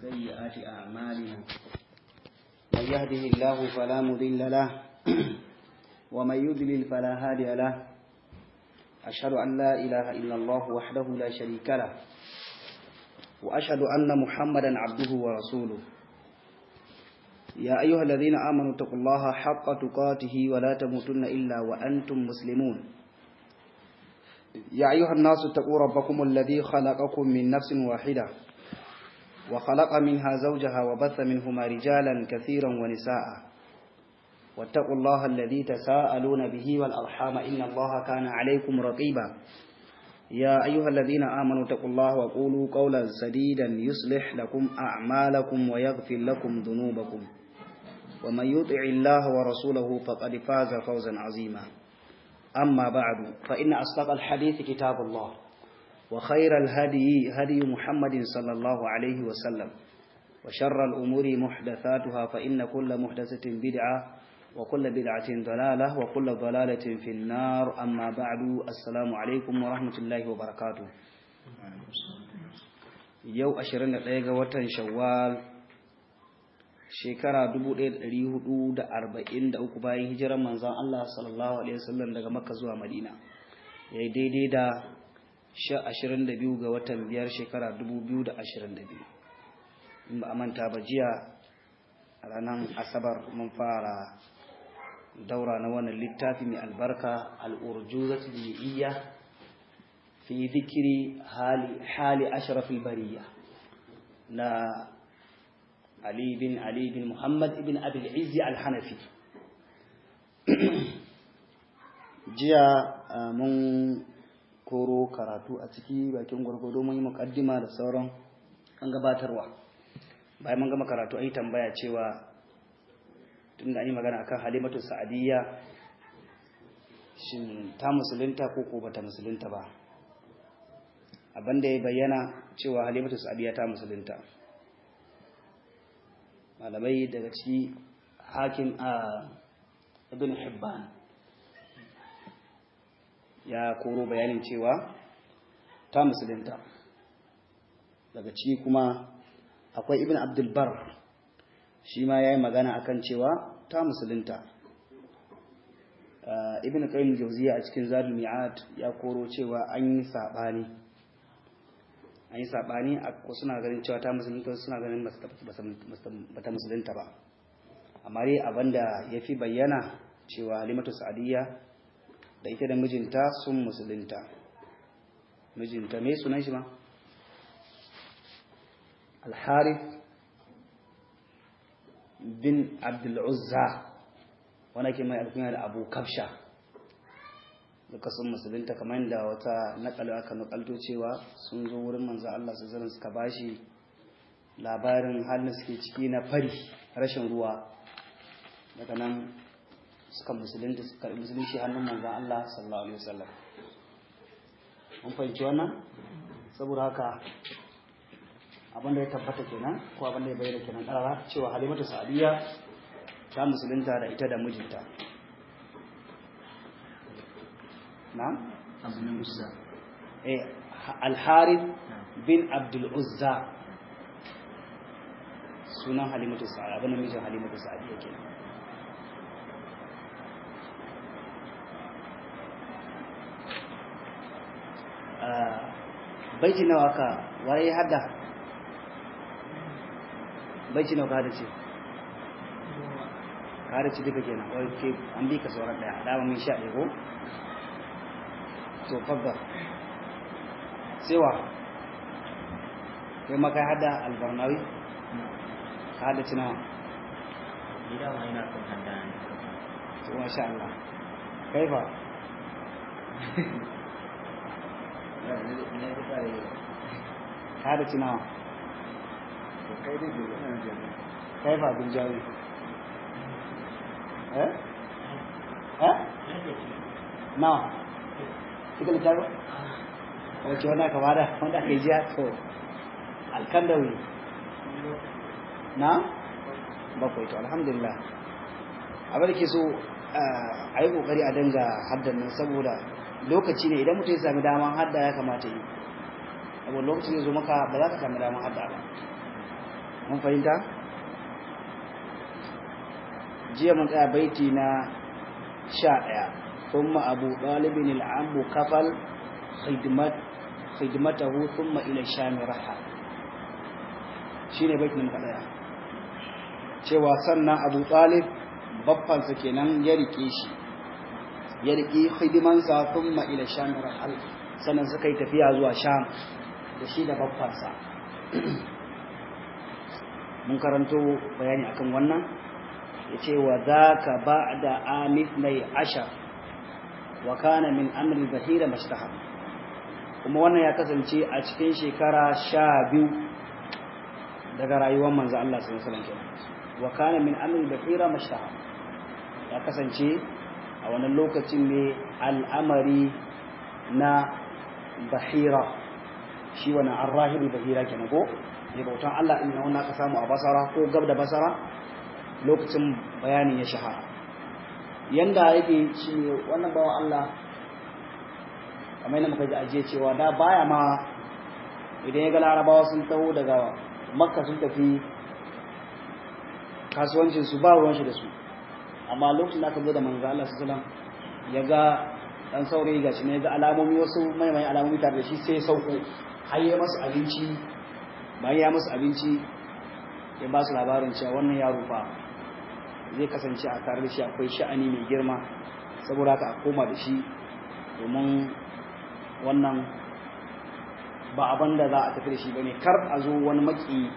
سيئات أعمالنا، من يهده الله فلا مضل له ومن يضلل فلا هادي له. أشهد أن لا إله إلا الله وحده لا شريك له، وأشهد أن محمدا عبده ورسوله. يا أيها الذين آمنوا اتقوا الله حق تقاته ولا تموتن إلا وأنتم مسلمون. يا أيها الناس اتقوا ربكم الذي خلقكم من نفس واحدة وخلق منها زوجها وبث منهما رجالا كثيرا ونساء، واتقوا الله الذي تساءلون به والأرحام إن الله كان عليكم رقيبا. يا أيها الذين آمنوا اتقوا الله وقولوا قولا سديدا يصلح لكم أعمالكم ويغفر لكم ذنوبكم، ومن يطع الله ورسوله فقد فاز فوزا عظيما. أما بعد، فإن أصدق الحديث كتاب الله، وخير الهدي هدي محمد صلى الله عليه وسلم، وشر الأمور محدثاتها، فإن كل محدثة بدعة وكل بدعة ضلالة وكل ضلالة في النار. أما بعد، السلام عليكم ورحمة الله وبركاته. يو 21 ga watan Shawwal shekara 1443 bayan hijirar manzon Allah sallallahu alaihi wasallam daga Makka zuwa Madina, yayi daidai da 22 ga watan 5 shekara 2022. In ba a manta ba, jiya ranar Asabar mun fara daura na wannan littafi mai albarka, Al'urjuzatu Biyya fi dhikri hali ashrafil bariya, na Ali bin Ali bin Muhammad ibn Abi al-Izzi al-Hanafi. Jiya mun koro karatu a ciki bakin gwargwado, mun yi mukaddima da sauran an gabatarwa. Bayan mun gama karatu, an yi tambaya cewa tunda an yi magana akan Halimatu Sa'adiyya, shin ta musulunta ko bata musulunta ba? Abinda ya bayyana cewa Halimatu Sa'adiyya ta musulunta. Malamai daga ciki Hakim a Ibn Hibban ya koro bayanin cewa ta musulunta. Daga ciki kuma akwai Ibn Abdul Bar, shi ma ya yi magana akan cewa ta musulunta. Ibn Qayyim Jauziya a cikin Zadul Mi'ad ya koro cewa an yi sabani, an yi sabani, suna ganin cewa ta musulunta, suna ganin bata musulunta ba. Amma dai abinda ya fi bayyana cewa Halimatu Sa'adiyya da ita da mijinta sun musulunta. Mijinta me sunan shi ma? Al-Harith bin Abdul Uzza, wanda ke mai alkunya da Abu Kafsha. Duka sun musulunta, kamar yadda wata nakalo aka nakalto cewa sun zo wurin manzo Allah sallallahu alaihi, suka bashi labarin halin suke ciki na fari, rashin ruwa. Daga nan suka musulunta, suka karɓi musulunci hannun manzo Allah sallallahu alaihi wasallam. Mun fahimci wannan? Saboda haka abin da ya tabbata kenan, ko abin da ya bayyana kenan karara, cewa Halimatu Sa'adiyya ta musulunta da ita da mijinta. Na'am, Abdul Uzza. Eh, Al-Harith bin Abdul Uzza sunan Halimatu Sa'adiyya, abin da mijin Halimatu Sa'adiyya kenan. Baiti nawa ka waye hada? Baiti nawa ka hada? Ce ka hada ci duka kenan. Ok, an bi ka sauran daya, dama mun sha ɗaya ko? To fadda sewa, kai ma kai hada Albarnawi, ka hada ci nawa? Ni dama ina kan hada ne. To masha Allah. Kai fa? Ka hada ci nawa? Kai fa, bin jawi? Eh eh, nawa kika littafi wace wanda aka bada, wanda aka yi jiya? To, Alkandawi na bakwai. To alhamdulillah. Abin da ke so, a yi kokari a dinga haddan nan, saboda lokaci ne idan mutum ya sami daman hadda ya kamata yi, saboda lokacin zai zo maka ba za ka sami daman hadda ba. Mun fahimta? Jiya mun tsaya baiti na 11. Thumma Abu Talib al-ammu kafal khidmatahu thumma ila sham raha. Shine baitin muka tsaya. Cewa sannan Abu Talib baffansa kenan ya rike shi. Ya rike hidimansa thumma ila sham rahal. Sannan suka yi tafiya zuwa Sham da shi da baffansa. Mun karanto bayani akan wannan. Yace wa zaka ba'da amith nay ashar wa kana min amri bahira mashtahar. Kuma wannan ya kasance a cikin shekara 12 daga rayuwar manzo Allah sallallahu alaihi wasallam kenan. Wa kana min amri bahira mashtahar, ya kasance a wannan lokacin ne al'amari na bahira, shi wannan arrahibi bahira kenan ko ne bautan Allah inna wannan aka samu a Basara ko gab da Basara lokacin bayanin ya shahara. Yanda yake shi wannan bawan Allah kamar yadda muka ji ajiye cewa da baya ma idan ya ga Larabawa sun taho daga Makka sun tafi kasuwancin su ba ruwan shi da su. Amma lokacin da aka zo da manzo Allah sallallahu alaihi wasallam ya ga dan saurayi gashi ne ya ga alamomi wasu mai alamomi tare da shi sai ya sauko har ya masa abinci. Bayan ya masa abinci ya ba su labarin cewa wannan yaro fa zai kasance a tare da shi akwai sha'ani mai girma, saboda haka a koma da shi domin wannan ba abin da za a tafi da shi bane, kar a zo wani maki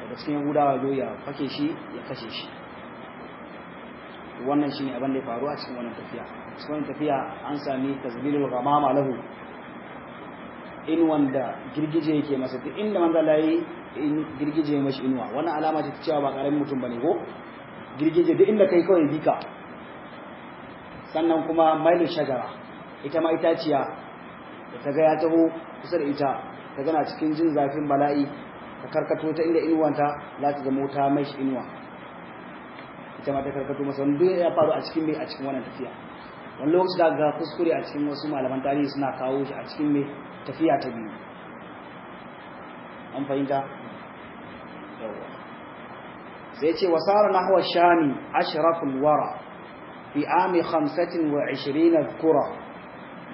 daga cikin Yahudawa zo ya fake shi ya kashe shi. Wannan shine abin da ya faru a cikin wannan tafiya. Cikin wannan tafiya an sami tazbilul ghamama lahu, inuwan da girgije yake masa duk inda manzo Allah yayi girgije mashi inuwa. Wannan alama ce ta cewa ba karamin mutum bane ko girgije duk inda kai kawai bika. Sannan kuma mailu shajara, ita ma itaciya da ta ga ya taho kusa da ita ta gana cikin jin zafin bala'i ta karkato ta inda inuwanta za ta zama ta mashi inuwa, ita ma ta karkato masa. Wani duk ya faru a cikin mai a cikin wannan tafiya. Wani lokaci da ga kuskure a cikin wasu malaman tarihi suna kawo shi a cikin mai tafiya ta biyu. An fahimta? Yawwa. Sai ce wasara nahwa shami ashraful wara fi ami 25 dhkura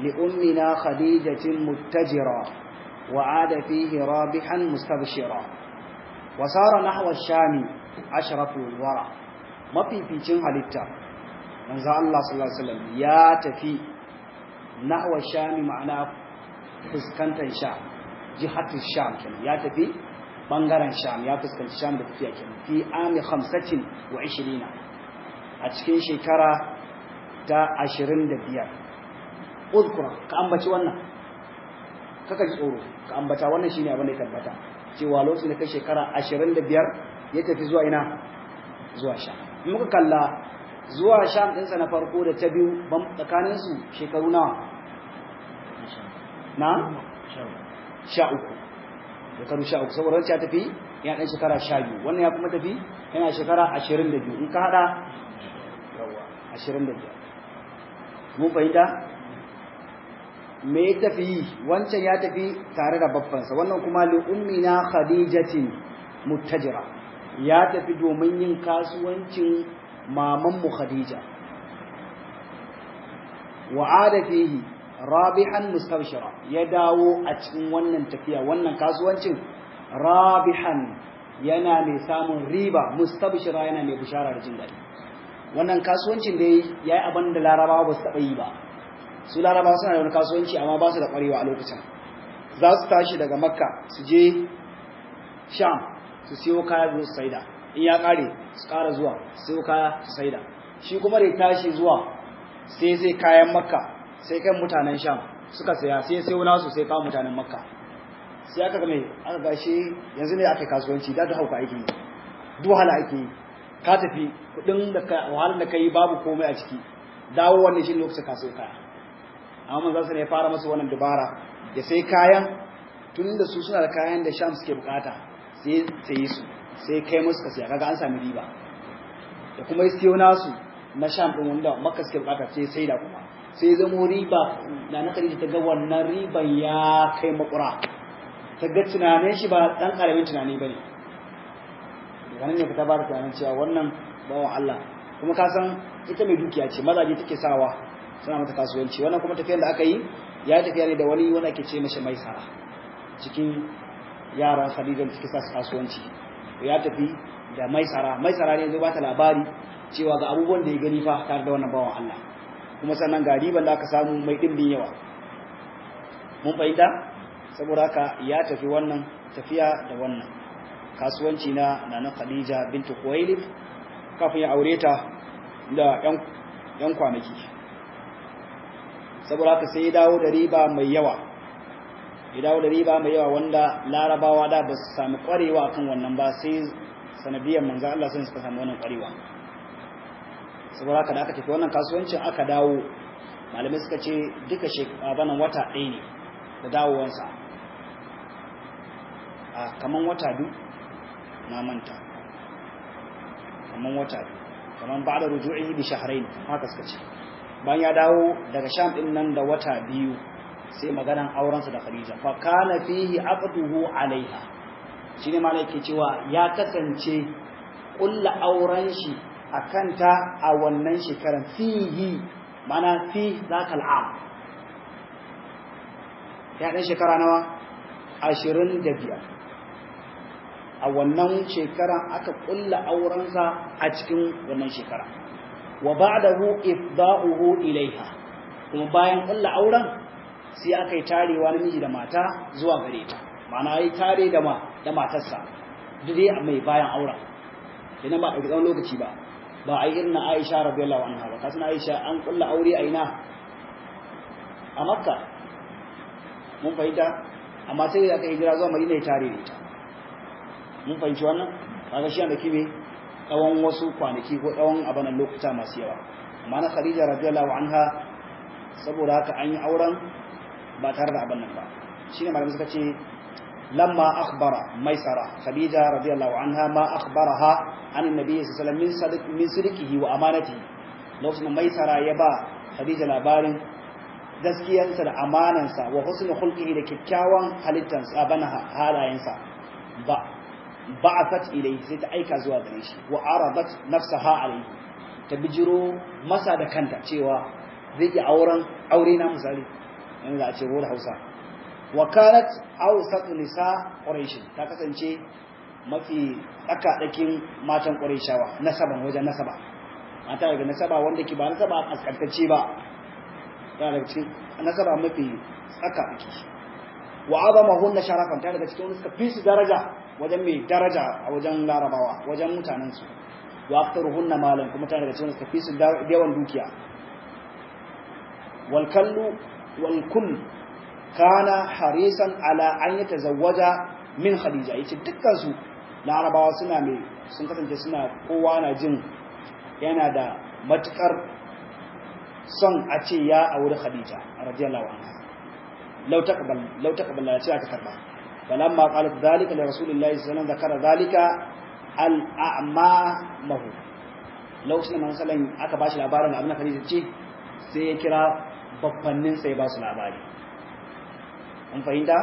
li ummina khadijatin muttajira wa ada fihi rabihan mustabshira. Wasara nahwa shami ashraful wara, mafificin halitta manzo Allah sallallahu alaihi wasallam ya tafi nahwa shami, ma'ana fuskantar sham, jihatu sham kenan, ya tafi bangaren sham, ya fuskanci sham da tafiya kenan. Fi ami 25 a cikin shekara ta 25. Uzkura, ka ambaci wannan, kaka ji tsoro, ka ambata wannan shine abin da ya tabbata cewa lokacin da kai shekara 25 ya tafi zuwa ina, zuwa sham. In muka kalla zuwa sham ɗinsa na farko da ta biyu tsakaninsu shekaru nawa? Na? 13. Shekaru 13, saboda wancan ya tafi yana ɗan shekara 12, wannan ya kuma tafi yana shekara 22. In ka haɗa yawa 25. Mun fahimta? Me ya tafi? Wancan ya tafi tare da babbansa, wannan kuma li ummina khadijatin muttajira, ya tafi domin yin kasuwancin mamanmu Khadija. Wa ada fihi rabihan mustabshira, ya dawo a cikin wannan tafiya, wannan kasuwancin rabihan yana mai samun riba, mustabshira yana mai bishara da jin daɗi. Wannan kasuwancin da yayi abin da Larabawa ba su taɓa yi ba. Su Larabawa suna da wani kasuwanci amma ba su da ƙwarewa a lokacin. Za su tashi daga Makka su je Sham su siyo kaya su saida, in ya ƙare su ƙara zuwa su siyo kaya su saida. Shi kuma da tashi zuwa sai sai kayan Makka sai kan mutanen Sham suka saya, sai sai nasu sai kawo mutanen Makka. Sai aka ga mai aka gashi yanzu ne aka kasuwanci da duk hauka ake yi, duk wahala ake yi. Ka tafi kudin da ka wahalar da kai babu komai a ciki, dawo wannan shi lokacin ka sai kaya. Amma manzo sai ya fara masa wannan dubara ya sai kayan, tunda su suna da kayan da Sham suke bukata, sai sayi su sai kai musu ka siya, kaga an sami riba. Da kuma siyo nasu na Sham din wanda Makka suke bukata sai sai da kuma sai zamo riba. Da na Khadija ta ga wannan riban ya kai makura, ta ga tunanin shi ba dan karamin tunani bane. Daga nan ne ka tabbata tunanin cewa wannan bawan Allah, kuma ka san ita mai dukiya ce, mazaje take sawa suna mata kasuwanci. Wannan kuma tafiyar da aka yi, ya tafiya ne da wani wanda ake ce mashi Maisara, cikin yaran Khadija da suke sa su kasuwanci. Ya tafi da Maisara. Maisara ne zai bata labari cewa ga abubuwan da ya gani fa tare da wannan bawan Allah, kuma sannan ga riban da aka samu mai dimbin yawa. Mun fahimta? Saboda haka ya tafi wannan tafiya da wannan kasuwanci na Nana Khadija bintu Khuwailid kafin ya aure ta da yan kwanaki. Saboda haka sai ya dawo da riba mai yawa, ya dawo da riba mai yawa wanda Larabawa da ba su sami kwarewa akan wannan ba, sai sanadiyar manzo Allah sai suka samu wannan kwarewa. Saboda haka da aka tafi wannan kasuwancin aka dawo, malamai suka ce duka shekaran wata ɗaya ne da dawowansa, a kaman wata 2 na manta, kaman wata 2, kaman ba'da ruju'ihi bi shahrayn, haka suka ce. Bayan ya dawo daga Sham din nan da wata 2, sai maganan aurensa da Khadija, fa kana fihi aqduhu alaiha. Shine malai ke cewa ya kasance kulla auren shi akanta a wannan shekaran, fihi mana fi zakal am, ya dan shekara nawa? 25. A wannan shekara aka kulla aurensa a cikin wannan shekara. Wa ba'dahu ifda'uhu ilaiha, kuma bayan kulla auren sai aka yi tarewa namiji da mata zuwa gare ta, ma'ana yi tare da da matarsa duk dai mai bayan auren idan ba ɗauki tsawon lokaci ba, ba a yi irin na Aisha radiyallahu anha ba. Kasan Aisha an kulla aure a ina? A Makka. Mun fahimta? Amma sai da aka hijira zuwa Madina ya tare da ita. Mun fahimci wannan? Kaga shi an kibe tsawon wasu kwanaki ko tsawon abanan lokuta masu yawa. Amma na Khadija radiyallahu anha, saboda haka an yi auren ba tare da abin nan ba. Shine malamai suka ce lamma akhbara Maisara Khadija radiyallahu anha ma akhbaraha an annabi sallallahu alaihi wasallam min sidqihi wa amanatihi. Lokacin Maisara ya ba Khadija labarin gaskiyarsa da amanansa wa husnul khulqihi da kyakkyawan halittansa, abana halayensa, ba ba'athat ilayhi, sai ta aika zuwa gare shi, wa aradat nafsaha alayhi, ta bijiro masa da kanta cewa zai iya auren aure na, misali yanzu za a ce da Hausa. Wa kanat awsatu nisa Quraish, ta kasance mafi tsakadakin matan Qurayshawa nasaban, wajen nasaba, mata daga nasaba wanda ke ba nasaba kaskantacce ba, ta daga cikin nasaba mafi tsakadaki. Wa azamahunna sharafan, ta daga cikin wanda suka fi su daraja wajen mai daraja a wajen Larabawa, wajen mutanen su. Wa aktaruhunna malan, kuma ta daga cikin wanda suka fi su yawan dukiya. Wal kallu wal kull kana harisan ala an yatazawwaja min Khadija. Yace dukkan su Larabawa suna mai sun kasance suna kowa na jin yana da matukar son a ce ya auri Khadija radiyallahu anha. Law taqbal, law taqbal, la ce ta karba. Falamma qalat dhalika li rasulillahi sallallahu alaihi wasallam zakara dhalika al a'mamahu. Lokacin da manzon sallallahu aka bashi labarin abin da Khadija ce, sai ya kira baffannin sai ba su labari. An fahimta?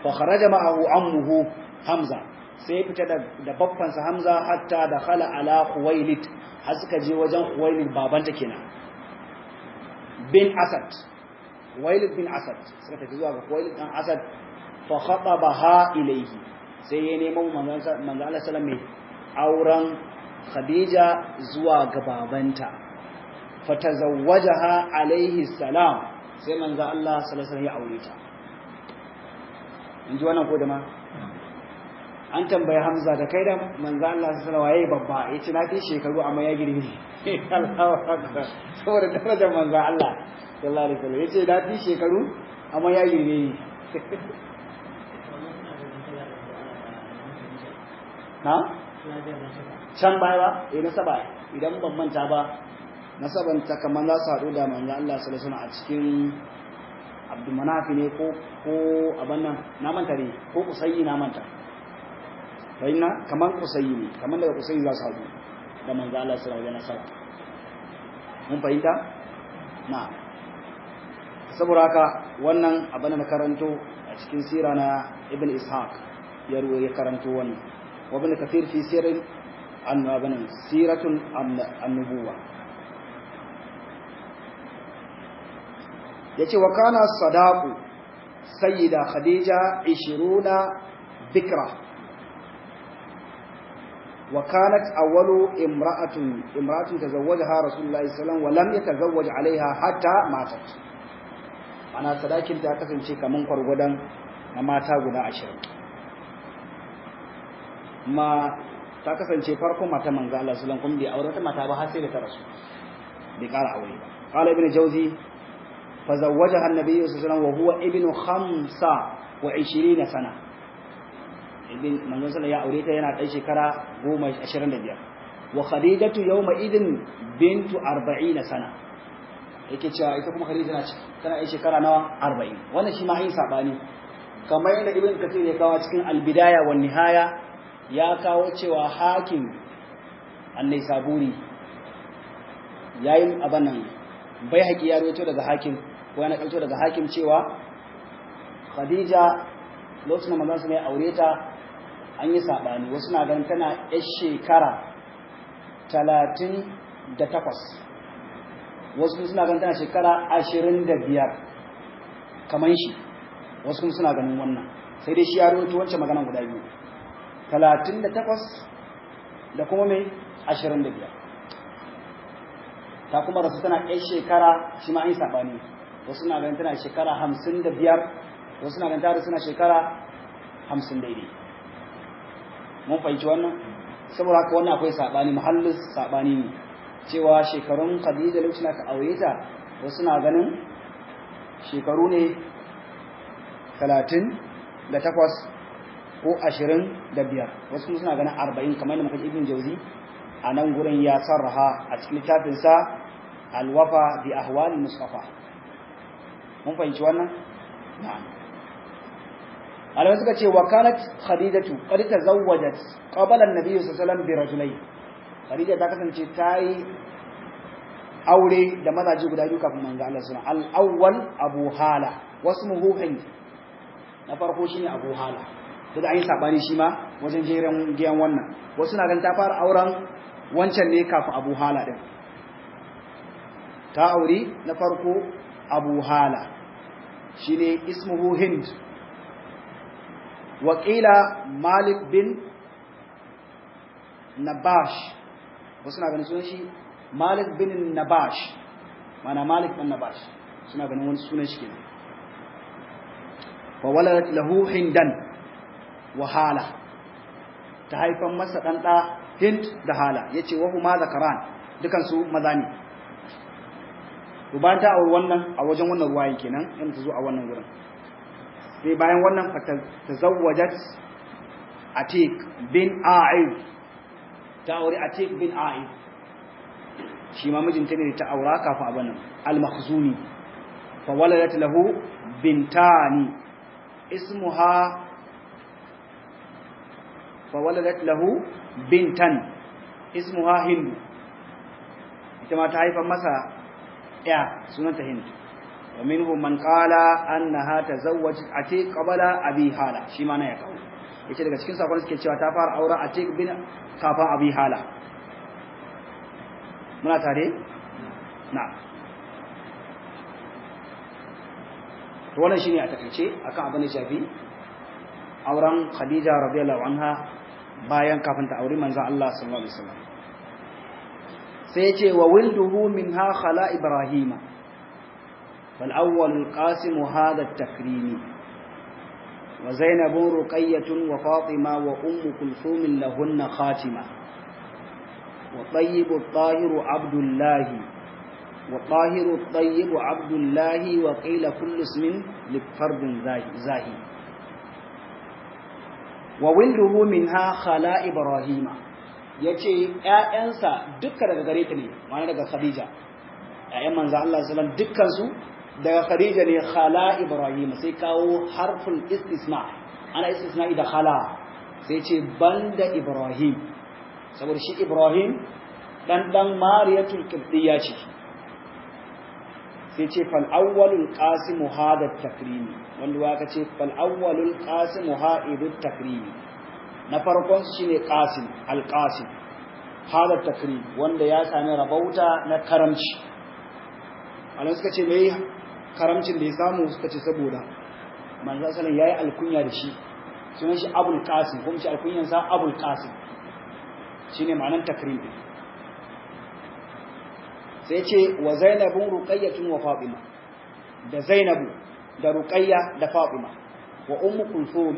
Fa kharaja ma'ahu ammuhu Hamza, sai ya fita da baffansa Hamza hatta dakhala ala Khuwailid, har suka je wajen Khuwailid babanta kenan, bin Asad, Khuwailid bin Asad. Suka tafi zuwa ga Khuwailid dan Asad, fa khatabaha ilayhi, sai ya nemo manzon Allah sallallahu alaihi auren Khadija zuwa ga babanta. Fatazawwajaha alaihi salam, sai manzon Allah sallallahu alaihi wasallam ya aure ta. In ji wannan ko da ma an tambayi Hamza da kai da manzo Allah sallallahu alaihi wasallam babba, yace na fi shekaru amma ya girme. Allahu akbar, saboda darajar manzo Allah sallallahu alaihi wasallam, yace na fi shekaru amma ya girme ni. Na can baya ba eh nasaba, idan ban manta ba nasaban ta kamar za su haɗu da manzo Allah sallallahu alaihi wasallam a cikin Abdulmanafi ne ko aban nan na manta ne ko Kusayi, na manta fahimna, kaman Kusayi ne, kaman daga Kusayi za su haɗu da manzo Allah sallallahu alaihi wasallam. Mun fahimta? Na saboda haka wannan abin da karanto a cikin sira na Ibn Ishaq ya ruwa ya karanto wannan, wa Ibn Kathir fi sirin annabanin siratun annubuwa. Yace wa kana sadaqu sayyida Khadija 20 bikra wa kanat awwalu imra'atun tazawwajaha Rasulullahi sallallahu alaihi wasallam wa lam yatazawwaj alaiha hatta matat. Ana sadakin ta kasance kaman kwargwadon na mata guda 20. Ma ta kasance farkon mata manzo Allah sallallahu alaihi wasallam kuma bai aure ta mata ba har sai da ta rasu, bai kara aure ba. Qala Ibn Jawzi fazawwajaha an-nabiy sallallahu alaihi wasallam wa huwa ibnu 25 sana. Ibn manzo sallallahu ya aure ta yana dan shekara 25. Wa Khadijatu yawma idin bintu 40 sana. Yake cewa ita kuma Khadija tana yan shekara nawa? 40. Wannan shi ma yin sabani kamar yadda Ibn Kathir ya kawo cikin Al-Bidaya wan Nihaya, ya kawo cewa Hakim An-Naisaburi yayin abanan bai haƙi ya rawaito daga Hakim ko yana kalto daga Hakim cewa Khadija lokacin da manzon sa ya aure ta an yi sabani, wasu na ganin tana yar shekara 38, wasu suna ganin tana shekara 25 kaman shi, wasu kuma suna ganin wannan. Sai dai shi ya rawaito wancan maganan guda biyu, 38 da kuma mai 25. Ta kuma rasu tana yar shekara, shi ma an yi sabani, wasu na ganin tana shekara 55, wasu na ganin tana suna shekara 50 daidai. Mun fahimci wannan? Saboda haka wannan akwai sabani, muhallin sabani ne cewa shekarun Khadija lokacin da aka aure ta, wasu na ganin shekaru ne 38 ko 25, wasu kuma suna ganin 40, kamar yadda muka ji Ibn Jauzi a nan gurin ya sarraha a cikin littafinsa Al-Wafa bi Ahwal Mustafa. Mun fahimci wannan? Na'am. Malamai suka ce wa kanat Khadijatu qad tazawwajat qabla an-nabiy sallallahu alaihi wasallam bi rajulayn. Khadija ta kasance ta yi aure da mazaje guda biyu kafin manzo Allah sallallahu alaihi wasallam. Al-awwal Abu Hala wasmuhu Hind. Na farko shine Abu Hala. Da an yi sabani shi ma wajen jeren giyan wannan. Wasu na ganin ta fara auren wancan ne kafin Abu Hala din. Ta auri na farko Abu Hala shine ismuhu Hind. Wa qila Malik bin Nabash. Wasu na ganin sunan shi Malik bin Nabash, mana Malik bin Nabash, suna ganin wani sunan shi kenan. Fa waladat lahu Hindan wa Hala, ta haifan masa dan da Hind da Hala. Yace wa huma zakaran, dukan su maza ne. To bayan ta auri wannan a wajen wannan ruwayin kenan in ta zo a wannan gurin. Sai bayan wannan fa tazawwajat Atiq bin A'id. Ta auri Atiq bin A'id, shi ma mijinta ne ta aura kafin abin nan Al-Makhzumi. Fa waladat lahu bintani ismuha, fa waladat lahu bintan ismuha Hind. Ita ma ta haifa masa ya sunanta Hind. Wa minhum man qala annaha tazawwajat Atiq qabla Abi Hala, shi ma na ya kawo. Yace daga cikin sakon suke cewa ta fara aure Atiq bin kafin Abi Hala. Muna tare? Na'am. To wannan shine a takeice akan abin da shafi auren Khadija radiyallahu anha bayan kafin ta auri manzon Allah sallallahu alaihi wasallam. Sai yace wa wilduhu minha khala Ibrahima wal awwal al-qasim hadha at-takrimi wa Zainab Ruqayyah wa Fatima wa Umm Kulthum lahunna khatima wa Tayyib at-Tahir Abdullah wa Tahir at-Tayyib Abdullah wa qila kullu ismin li fardin zahi wa wilduhu minha khala Ibrahima. Yace ƴaƴansa dukkan daga gare ta ne, ma'ana daga Khadija. Ƴaƴan manzo Allah sallallahu alaihi wasallam dukkan su daga Khadija ne khala Ibrahim. Sai kawo harful istisna, ana istisna da khala, sai ce banda Ibrahim, saboda shi Ibrahim dan dan Mariyatul Qibtiyya ce. Sai ce fal awwalul qasimu hada takrimi, wanda waka ce fal awwalul qasimu haidu takrimi. Na farkon su shine Qasim, al-Qasim. hada takrim, wanda ya sami rabauta na karamci. Malamai suka ce mai karamcin da ya samu, suka ce saboda manzo sallallahu yayi alkunya da shi, sunan shi Abul Qasim, kuma shi alkunyan sa Abul Qasim shine ma'anar takrim din. Sai ce wa Zainabun Ruqayyatun wa Fatima, da Zainabu da Ruqayya da Fatima, wa Ummu Kulthum,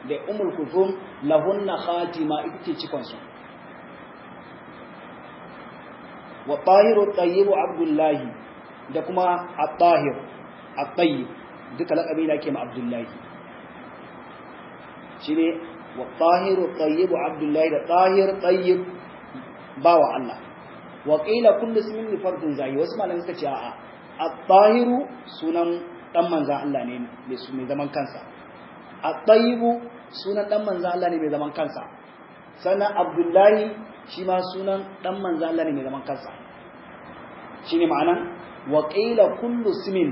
da Ummul Kulthum, lahunna khatima, ita ce cikon su. Wa Tahiru Tayyib Abdullahi, da kuma At-Tahir At-Tayyib, duka lakabi da ake ma Abdullahi shine wa Tahiru Tayyib Abdullahi, da Tahir Tayyib bawa Allah. Wa qila kullu ismin li fardin zahi, wasu malamai suka ce a'a, At-Tahiru sunan dan manzan Allah ne mai zaman kansa, At-Tayyibu sunan dan manzan Allah ne mai zaman kansa, sannan Abdullahi shi ma sunan dan manzan Allah ne mai zaman kansa. Shine ma'anan wa qila kullu ismin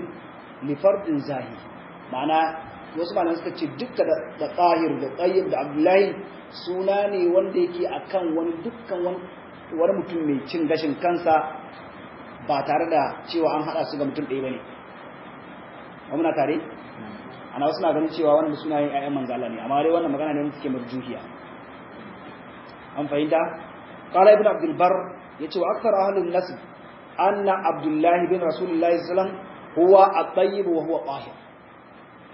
li fardin zahi, ma'ana wasu malamai suka ce dukkan da Tahir da Tayyib da Abdullahi suna ne wanda yake akan wani dukkan wani mutum mai cin gashin kansa, ba tare da cewa an hada su ga mutum ɗaya bane. Ba muna tare? Ana wasu na ganin cewa wannan sunayen ƴaƴan manzo Allah ne, amma dai wannan magana ne wanda suke marjuhiya. An fahimta? Qala Ibn Abdul Barr yace wa akthar ahlun nasb anna Abdullahi bin Rasulullahi sallallahu alaihi wasallam huwa at-tayyib wa huwa tahir.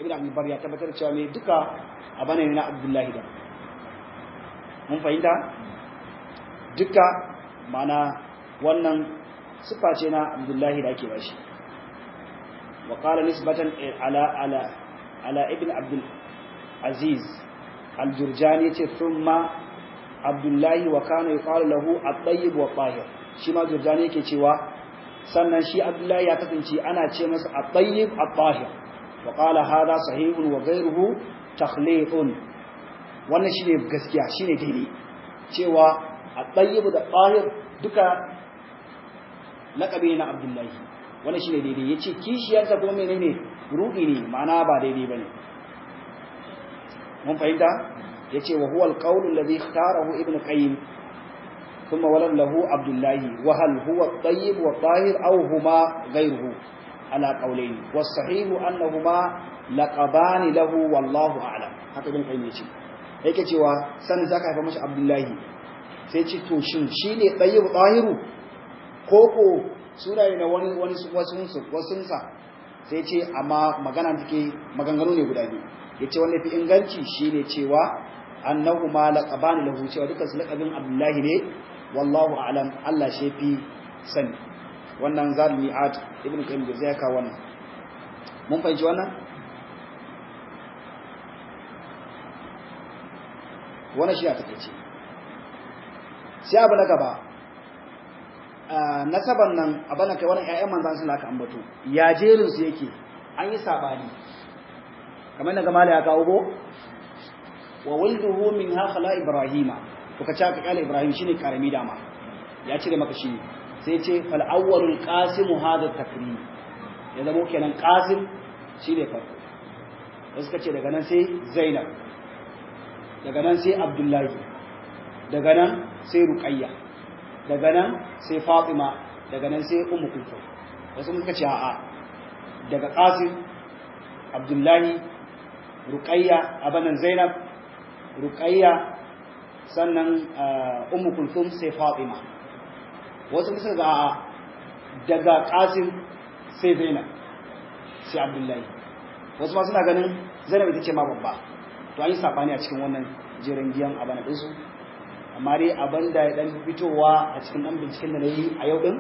Ibn Abdul Barr ya tabbatar cewa me duka abane ne na Abdullahi da. Mun fahimta? Duka mana wannan sifa ce na Abdullahi da ake bashi. Wa qala nisbatan ala ala ala Ibn Abdul Aziz Al-Jurjani yace thumma Abdullahi wa kana yuqalu lahu at-tayyib wa tahir. Shi ma Jurjani yake cewa sannan shi Abdullahi ya kasance ana ce masa at-tayyib at-tahir. Wa qala hadha sahihun wa ghayruhu takhlitun. Wannan shine gaskiya, shine daidai cewa at-tayyib da tahir duka laqabi na Abdullahi. Wannan shine daidai. Yace kishiyarsa kuma menene ruɗi ne, ma'ana ba daidai bane. Mun fahimta? Yace wa huwa al-qawl alladhi ikhtarahu Ibn Qayyim, thumma walad lahu Abdullahi, wa hal huwa at-tayyib wa at-tahir aw huma ghayruhu ala qawlayn, was-sahih annahuma laqaban lahu wallahu a'lam. Haka Ibn Qayyim yace, yake cewa sanin zaka haifa mashi Abdullahi, sai ce to shin shine tayyib tahiru koko sunaye na wani wani wasunsa? Sai ce amma magana take maganganu ne guda biyu. Yace wanda fi inganci shine cewa annahuma laqaban lahu, cewa dukkan su laqabin Abdullahi ne, wallahu a'lam, Allah shi fi sani. Wannan zalimi at Ibn Qayyim da zai kawo wannan. Mun fahimci wannan? Wannan shi a takeice. Sai abu na gaba, nasaban nan abana kai wannan ƴaƴan manzon sun aka ambato, ya jerin su yake, an yi sabani kamar na gamala ya kawo go wa walduhu minha khala ibrahima, to ka ka kala Ibrahim shine karami dama ya cire maka shi, sai ce fal awwalul qasim hadha takrim, ya zama kenan Qasim shine farko. Wasu ka ce daga nan sai Zainab, daga nan sai Abdullahi, daga nan sai Ruqayya, daga nan sai Fatima, daga nan sai Ummu Kulthum. Wasu muka ce a'a, daga Qasim, Abdullahi, Ruqayya, abanan Zainab, Ruqayya, sannan Ummu Kulthum, sai Fatima. Wasu muka ga a'a, daga Qasim sai Zainab sai Abdullahi. Wasu ma suna ganin Zainab ita ce ma babba. To an yi sabani a cikin wannan jerin giyan abana ɗinsu. Amma dai abin da ya dan fitowa a cikin dan binciken da na yi a yau din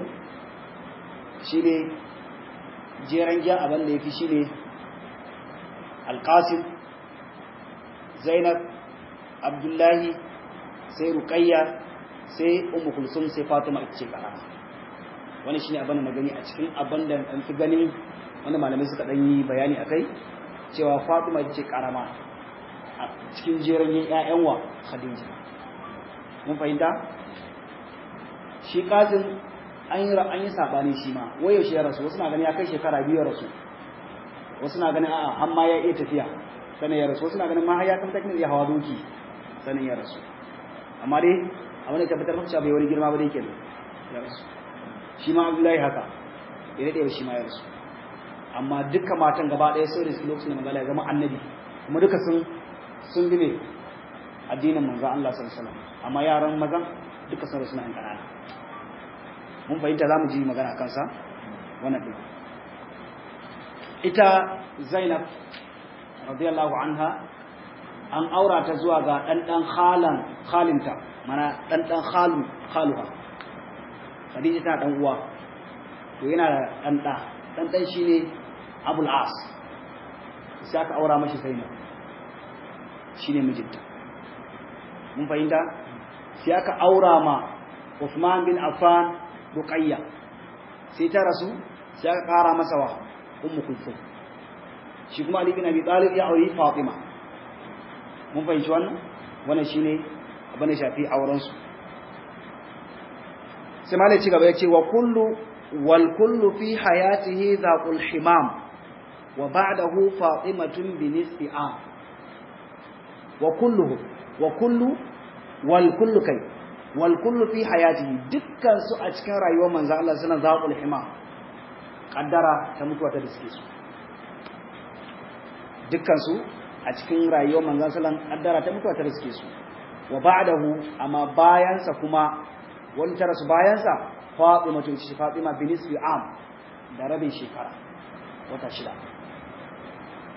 shine jeren giyan abin da ya fi shine Alqasim, Zainab, Abdullahi, sai Ruqayya, sai Ummu Kulsum, sai Fatima ita ce karama. Wannan shine abin da na gani a cikin abin da an fi ganin wanda malamai suka dan yi bayani akai, cewa Fatima ita ce karama a cikin jeren ƴaƴan wa Khadija. Mun fahimta? Shi Qasim an yi sabani shi ma, wai yaushe ya rasu? Wasu na gani ya kai shekara 2 ya rasu, wasu na ganin a'a har ma ya iya tafiya sannan ya rasu, wasu na ganin ma har ya kan takin ya hawa doki sannan ya rasu. Amma dai Amma ne tabbatar maka cewa bai wani girma ba dai kenan ya rasu. Shi ma Abdullahi haka ya dade ba shi ma ya rasu. Amma duka matan gaba ɗaya sun rasu lokacin da manzo Allah ya zama annabi, kuma duka sun bi ne addinin manzo Allah sallallahu alaihi wasallam. Amma yaran mazan duka sun rasu na yan ƙanana. Mun fahimta, za mu ji magana kansa wannan din. Ita Zainab radiyallahu anha an aura ta zuwa ga ɗan halan halinta, mana ɗan halu haluha. Khadija tana ɗan uwa, to yana da ɗan ɗa, ɗan shine Abul As. Sai aka aura mashi Zainab, shine mijinta. Mun fahimta? Sai aka aura ma Uthman bin Affan Ruqayya, sai ta rasu, sai aka ƙara masa wa Ummu Kulthum. Shi kuma Ali bin Abi Talib ya auri Fatima. Mun fahimci wannan? Wannan shine abin da shafi auren su. Sai malai ci gaba ya ce wa kullu wal kullu fi hayatihi zaqul himam wa ba'dahu Fatimatun bi nisfi am. Wa kulluhu wa kullu wal kullu kai wal kullu fi hayatihi, dukkan su a cikin rayuwar manzo Allah suna zaqul himam, kaddara ta mutuwa ta diske su. Dukkan su a cikin rayuwar manzo sallallahu alaihi kaddara ta mutuwa ta riske su. Wa ba'dahu, amma bayansa kuma wani ta rasu bayansa Fatima, to shi Fatima binisfi am, da rabin shekara, wata 6.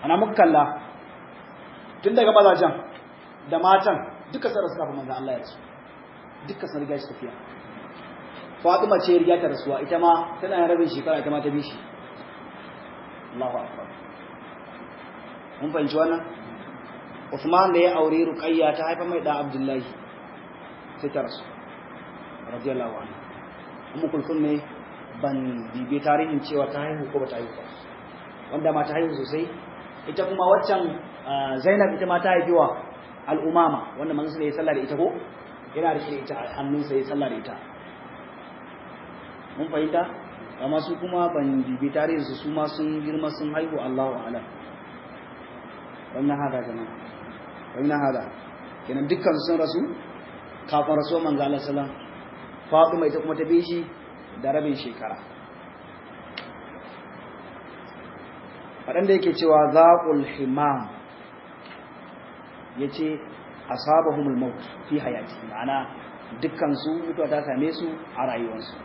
Ana muka kalla tun daga mazajen da matan duka sun rasu kafin manzo Allah ya rasu, duka sun riga shi tafiya. Fatima ce riga ta rasuwa, ita ma tana rabin shekara, ita ma ta bi shi. Allahu akbar. Mun fahimci wannan? Uthman da ya aure Ruqayya ta haifa mai da Abdullahi, sai ta rasu radiyallahu anhu. Ummu Kulthum ne ban bibe tarihin cewa ta haihu ko bata haihu ba, wanda ma ta haihu sosai. Ita kuma waccan Zainab ita ma ta haifi wa Al-Umama, wanda manzo ya sallah da ita ko yana rike ita a hannunsa ya sallah da ita. Mun fahimta? Amma su kuma ban bibe tarihin su, su ma sun girma sun haihu, Allahu a'lam. Wannan hada jama'a, wannan hada kenan dukkan sun rasu kafin rasuwar manzo Allah sallallahu alaihi wasallam. Fatima ita kuma ta bi shi da rabin shekara. Fadan da yake cewa zaqul himam, yace asabahumul maut fi hayati, ma'ana dukkan su mutuwa ta same su a rayuwarsu.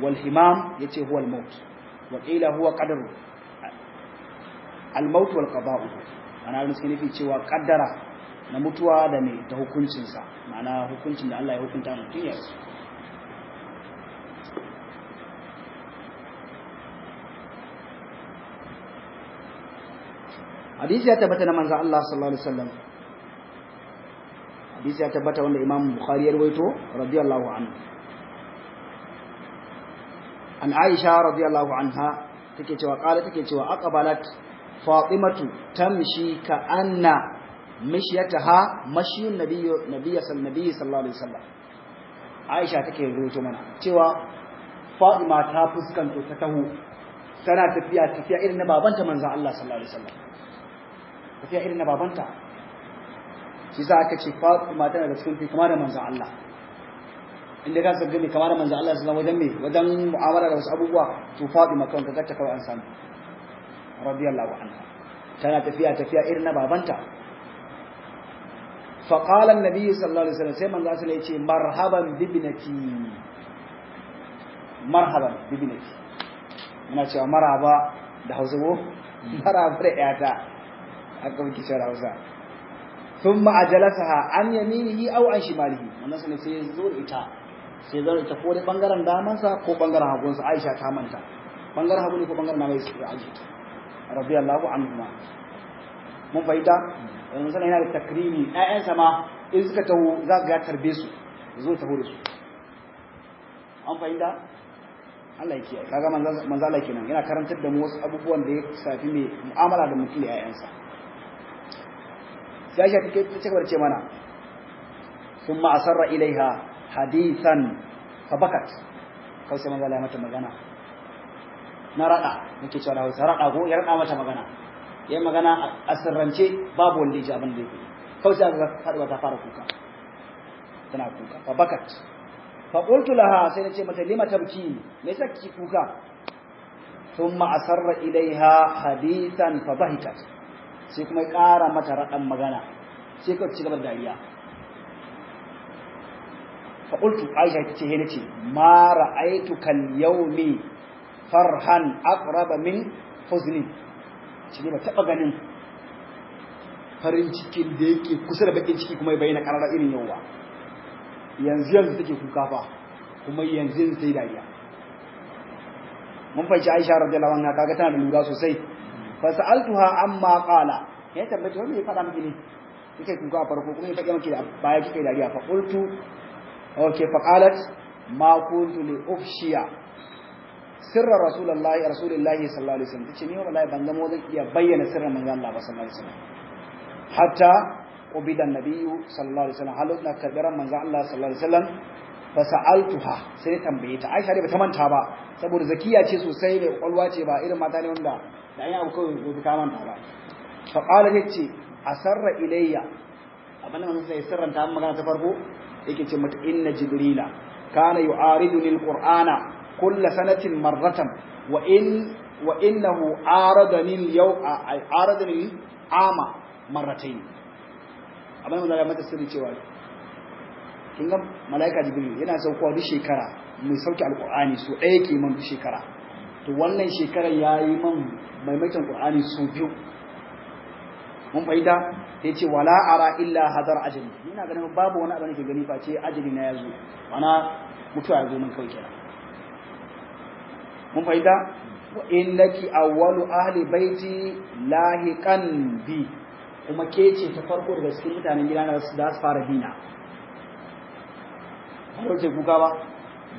Wal himam yace huwa al maut, wa qila huwa qadaru al-maut wal qada'u, ana wani suke nufi cewa kaddara na mutuwa da mai ta hukuncinsa, ma'ana hukuncin da Allah ya hukunta mutum ya rasu. Hadisi ya tabbata na manzon Allah sallallahu alaihi wasallam, hadisi ya tabbata wanda Imam Bukhari ya rawaito radiyallahu anhu, an Aisha radiyallahu anha take cewa qala, take cewa aqbalat Fatimatu tamshi ka anna mishyataha mashiyun nabiyyi sallallahu alaihi wasallam. Aisha take rubuto mana cewa Fatima ta fuskanto ta taho tana tafiya tafiya irin na babanta manzon Allah sallallahu alaihi wasallam, tafiya irin na babanta. Shi sa aka ce Fatima tana da cikin kamar da manzon Allah, inda ka sabga mai kamar da manzon Allah sallallahu alaihi wasallam wajen me wajen mu'amala da wasu abubuwa, to Fatima kawai ka gatta kawai an samu radiyallahu anha tana tafiya tafiya irin na babanta. Fa qala an-nabi sallallahu alaihi wasallam, sai manzo sallallahu alaihi wasallam yace marhaban bibnati, marhaban bibnati. Muna cewa marhaba da Hausa ko marhaba da yata aka muke cewa Hausa. Thumma ajalasaha an yaminihi aw an shimalihi, manzo sallallahu alaihi wasallam sai zo da ita, sai zo da ita ko da bangaren damansa ko bangaren hagunsa. Aisha ta manta bangaren hagu ne ko bangaren dama ya aje ta radiyallahu anhuma. Mun fahimta? Yanzu sanan yana da takrimi, ƴaƴansa ma in suka taho za ka ga tarbe su, zo taho da su. An fahimta? Allah ya kiyaye. Kaga manzo Allah kenan yana karantar da mu wasu abubuwan da ya shafi mai mu'amala da mutum da ƴaƴansa. Sai Aisha take ta cigaba da ce mana thumma asarra ilaiha hadithan fabakat. Kawai sai manzo Allah ya mata magana na rada, muke cewa da Hausa rada ko ya rada mata magana, yayin magana a sirrance babu wanda ya ji abin da yake. Kawai sai aka faɗuwa ta fara kuka. Tana kuka. Fa bakat. Fa qultu laha, sai nace mata lima tabki, me yasa kike kuka? Thumma asarra ilaiha hadithan fa bahikat. Sai kuma ƙara mata raɗan magana, sai ka ci gaba da dariya. Fa qultu, Aisha tace he nace ma ra'aytu kal yawmi farhan aqraba min huzni. Shi ne ba taba ganin farin cikin da yake kusa da bakin ciki kuma ya bayyana karara irin yau ba. Yanzu yanzu take kuka fa, kuma yanzu yanzu sai dariya. Mun fahimci Aisha radiyallahu anha kaga tana da lura sosai. Fa sa'altuha amma qala, ya tambaye ta me ya faɗa miki ne kike kuka a farko kuma ya faɗa miki da baya kike dariya. Fa qultu okay, fa qalat ma kuntu li ufshiya sirra rasulullahi rasulillahi sallallahu alaihi wasallam. Tace ni wallahi ban zama zan iya bayyana sirrin manzon Allah ba sallallahu alaihi wasallam hatta qubida an-nabiyyu sallallahu alaihi wasallam, halu na karbaran manzon Allah sallallahu alaihi wasallam. Fa sa'altuha, sai tambaye ta. Aisha dai bata manta ba saboda zakiya ce sosai, mai kwalwa ce, ba irin mata ne wanda da an yi abu kawai gobe ta manta ba. Fa qala, yace asarra ilayya, abin da manzon sai sirranta an magana ta farko yake ce mata inna jibrila kana yu'ariduni al-qur'ana kull sanatin marratan wa in wa innahu aradani al-yaw aradani ama marratayn. Abin da ya mata sirri cewa kin ga malaika jibril yana saukowa duk shekara mai sauki alqur'ani so ɗaya yake man duk shekara, to wannan shekarar yayi man maimaitan qur'ani so biyu. Mun fahimta? Sai ce wala ara illa hadar ajali, ina ganin babu wani abu nake gani face ajali na yazo, mana mutuwa yazo mun kawai kenan. Mun fahimta? Wa innaki awwalu ahli baiti lahiqan bi, kuma ke ce ta farko daga cikin mutanen gidana da su fara bina. Ba ce kuka ba,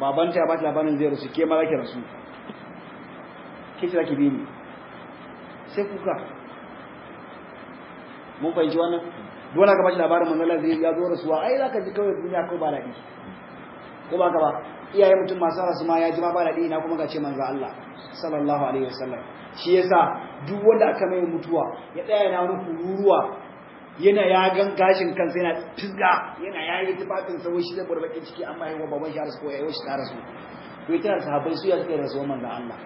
babanta ya ba ta labarin zai rasu, ke ma za ki rasu, ke ce za ki bi ni, sai kuka. Mun fahimci wannan? Dole ka bashi labarin manzon Allah zai ya zo rasuwa, ai zaka ji kawai duniya ko ba daɗi, ko ba ka ba? Iyaye mutum masu rasu ma ya ji ma ba daɗi, ina kuma ga ce manzon Allah sallallahu alaihi wasallam. Shi yasa duk wanda aka mai mutuwa ya tsaya yana wani kururuwa, yana yagan gashin kansa, yana fisga, yana yayi tufafin sa, wai shi zai bar bakin ciki amma yayi baban shi rasu ko yayi shi ta rasu. To ita sahabbai su ya suka rasuwa manzon Allah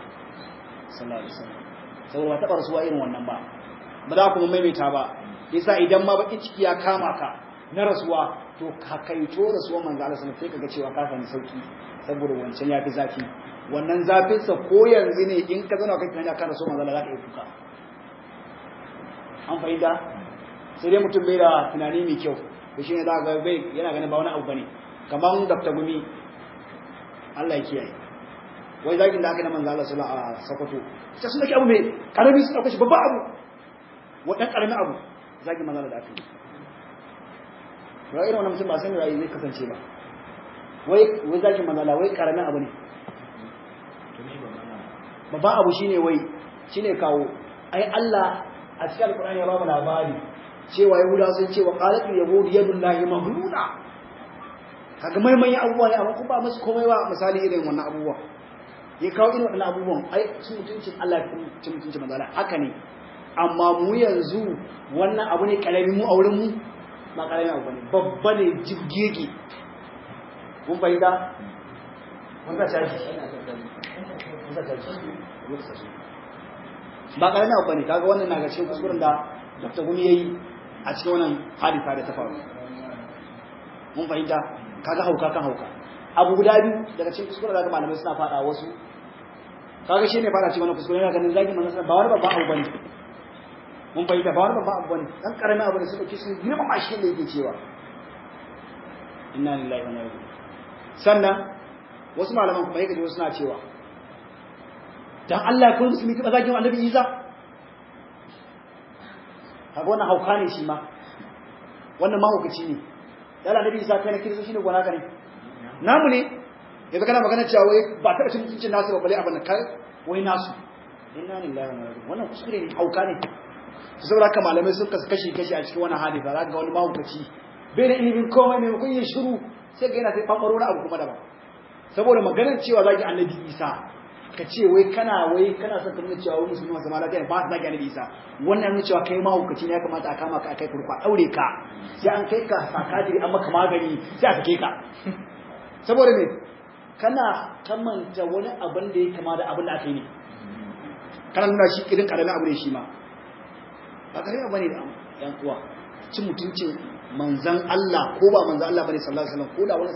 sallallahu alaihi wasallam, saboda ba taɓa rasuwa irin wannan ba, ba za kuma maimaita ba. Yasa idan ma bakin ciki ya kama ka na rasuwa, to ka kaito rasuwar manzo Allah sallallahu alaihi wasallam, sai kaga cewa ka sami sauki, saboda wancan yafi zafi. Wannan zafin sa ko yanzu ne in ka zauna kai tunani akan rasuwar manzo Allah zaka yi kuka. An fahimta? Sai dai mutum bai da tunani mai kyau, to shine za ga bai yana ganin ba wani abu bane. Kaman Dr. Gumi, Allah ya kiyaye, wai zakin da aka yi na manzo Allah sallallahu alaihi wasallam a Sokoto, sai sun dake abu mai karami su dauka shi babban abu, wadan karamin abu zagi manzala da aka yi. To irin wannan mutum ba san ra'ayi zai kasance ba. Wai wai zagi manzala wai karamin abu ne. Babban abu shine wai shine kawo ai Allah a cikin Alƙur'ani ya ba mu labari cewa Yahudawa sun ce wa qalatu yahud yadullahi maghlula. Kaga maimayin abubuwa ne amma kuma ba musu komai ba, misali irin wannan abubuwa. Ya kawo irin wannan abubuwan ai sun mutuncin Allah ya mutuncin manzala haka ne. Amma mu yanzu wannan abu ne karami mu a wurin mu ba karami abu ne, babba ne jibgege. Mun fahimta? Mun sa caji, mun sa caji, ba karami abu bane. Kaga wannan na ga cikin kuskuren da Dr. Gumi yayi a cikin wannan hadisa da ta faru. Mun fahimta? Kaga hauka kan hauka. Abu guda biyu daga cikin kuskuren da malamai suna fada wasu, kaga shine fada cikin wannan kuskuren, yana ganin zagi manzon ba wani babban abu bane. Mun fahimta? Ba wani babban abu bane, dan karamin abu ne suka ci sun girmama shi da yake cewa inna lillahi wa inna ilaihi. Sannan wasu malaman kuma yake ji suna cewa dan Allah kun musulmi taba zagin Annabi Isa, kaga wannan hauka ne shi ma, wannan mahaukaci ne. Dan Annabi Isa kai na kiristo shine gona ka ne namu ne, yanzu kana magana cewa wai ba taɓa cin mutuncin nasu ba, bale abin da kai wai nasu. Inna lillahi wa inna ilaihi, wannan kuskure ne, hauka ne. Saboda haka malamai sun kasu kashi kashi a cikin wannan hadisi. Za ga wani mahaukaci bai da ilimin komai, maimakon yin shiru sai ga yana sai bambaro na abu kuma daban. Saboda maganar cewa zaki Annabi Isa Ka ce wai kana wai kana son ka nuna cewa wai musulmi masu zama lafiya ba su zagi annabi Isa, wannan nuna cewa kai mahaukaci ne, ya kamata a kama ka a kai kurkuku a daure ka, sai an kai ka sakatiri an maka magani sai a sake ka. Saboda me? Kana kamanta wani abin da ya kama da abin da aka yi ne, kana nuna shi irin karamin abu ne, shi ma ba karamin abu ne da yan uwa. Cin mutuncin manzan Allah, ko ba manzan Allah bane sallallahu alaihi wasallam, ko da wani